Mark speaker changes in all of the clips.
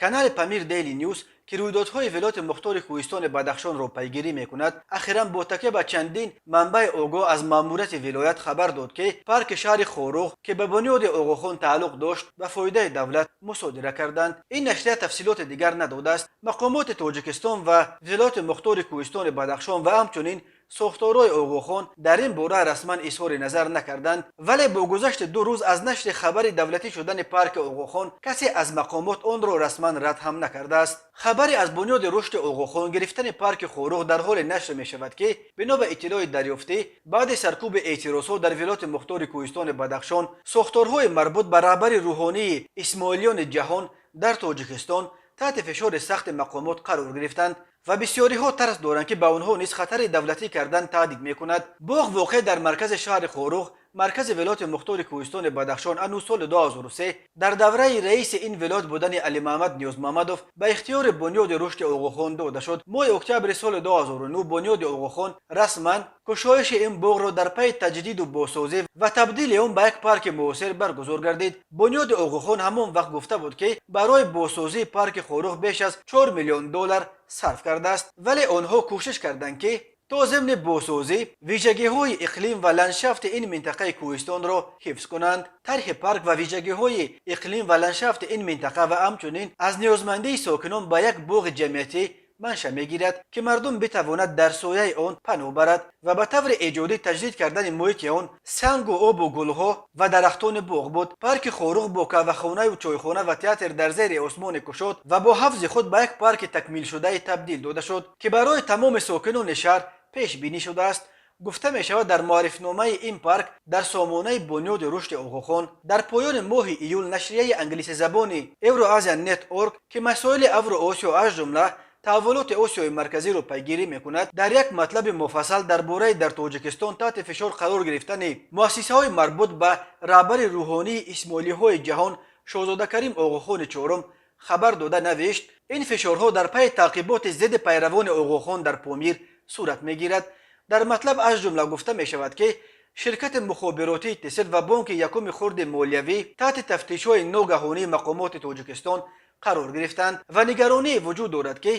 Speaker 1: Канали Памир Дейли Ньюс, ки рӯйдодҳои Вилояти Мухтори Кӯҳистони Бадахшонро пайгирӣ мекунад, ахиран бо такя ба чандин манбаи огоҳ аз маъмурияти вилоят хабар дод, ки парки шаҳри Хоруғ, ки ба Бунёди Оғохон тааллуқ дошт, ба фоидаи давлат мусодира карданд. Ин нашрия тафсилоти дигар надодааст. Мақомоти Тоҷикистон ва Вилояти Мухтори Кӯҳистони Бадахшон ва ҳамчунин сохторҳои Оғохон дар ин бора расман изҳори назар накарданд, вале бо гузашти 2 рӯз аз нашри хабари давлатӣ шудани парки Оғохон, касе аз мақомот онро расман рад ҳам накардааст. Хабари аз Бунёди рушди Оғохон гирифтани парки Хоруғ дар ҳоле нашр мешавад, ки бино ба иттилои дарёфтӣ, баъди саркӯби эътирозҳо дар Вилояти Мухтори Кӯҳистони Бадахшон, сохторҳои марбут ба раҳбари рӯҳонии исмоилиёни ҷаҳон дар Тоҷикистон таҳти фишори сахти мақомот қарор гирифтанд ва бисёриҳо тарс доранд, ки ба онҳо низ хатари давлатӣ кардан таҳдид мекунад. Боғ воқеъ дар маркази шаҳри Хоруғ, маркази Вилояти Мухтори Кӯҳистони Бадахшон, анӯз соли 2003 дар давраи раиси ин вилоят будани Алимаҳмад Ниёзмуҳаммадов ба ихтиёри Бунёди рушди Оғохон дода шуд. Моҳи октябри соли 2009 Бунёди Оғохон расман кушоиши ин боғро дар пайи таҷдиду бозсозӣ ва табдили он ба як парки муосир баргузор гардид. Бунёди Оғохон ҳамон вақт гуфта буд, ки барои бозсозии парки Хоруғ беш аз 4 миллион доллар сарф кардааст, вале онҳо кӯшиш карданд, ки то зимни бозсозӣ вижагиҳои иқлим ва ландшафти ин минтақаи кӯҳистонро ҳифз кунанд. Тарҳи парк ва вижагиҳои иқлим ва ландшафти ин минтақа ва ҳамчунин аз ниёзмандии сокинон ба як боғи ҷамъиятӣ манша мегирад, ки мардум битавонад дар сояи он паноҳ барад, ва ба таври эҷодӣ таҷдид кардани муҳити он, сангу обу гулҳо ва дарахтони боғ буд. Парки Хоруғ бо қаҳвахонаю чойхона ва театр дар зери осмони кушод ва бо ҳавзи худ ба як парки такмилшудае табдил дода шуд, ки барои тамоми сокинони шаҳр пешбинӣ шудааст, гуфта мешавад дар муаррифномаи ин парк дар сомонаи Бунёди рушди Оғохон. Дар поёни моҳи июл нашрияи англисизабони Евроазия нет орг, ки масоили Авроосиё, аз ҷумла таҳаввулоти Осиёи Марказиро пайгирӣ мекунад, дар як матлаби муфассал дар бораи дар Тоҷикистон таҳти фишор қарор гирифтани муассисаҳои марбут ба раҳбари рӯҳонии исмоилиҳои ҷаҳон Шоҳзода Карим Оғохони Чорум хабар дода навишт: ин фишорҳо дар пайи таъқиботи зидди пайравони Оғохон дар Помир сурат мегирад. Дар матлаб аз ҷумла гуфта мешавад, ки ширкати мухобиротии Тисел ва Бонки якуми хурди молиявӣ таҳти тафтишҳои ногаҳонии мақомоти Тоҷикистон қарор гирифтанд ва нигароние вуҷуд дорад, ки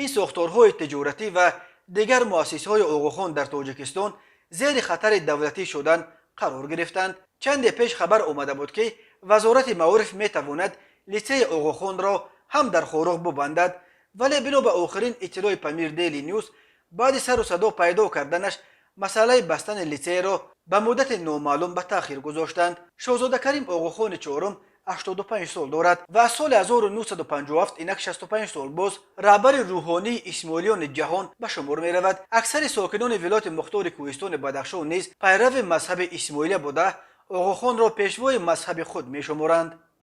Speaker 1: ин сохторҳои тиҷоратӣ ва дигар муассисаҳои Оғохон дар Тоҷикистон зери хатари давлатӣ шудан қарор гирифтанд. Чанде пеш хабар омада буд, ки Вазорати маориф метавонад литсеи Оғохонро ҳам дар Хоруғ бубандад, вале бино ба охирин иттилои Памир Дейли Ньюс, баъди сару садо пайдо карданаш, масъалаи бастани литсейро ба муддати номаълум ба таъхир гузоштанд. Шоҳзода Карим Оғохони Чорум 85 сол дорад ва аз соли 1957, инак 65 сол боз, раҳбари рӯҳонии исмоилиёни ҷаҳон ба шумор меравад. Аксари сокинони Вилояти Мухтори Кӯҳистони Бадахшон низ пайрави мазҳаби исмоилия буда, Оғохонро пешвои мазҳаби худ мешуморанд.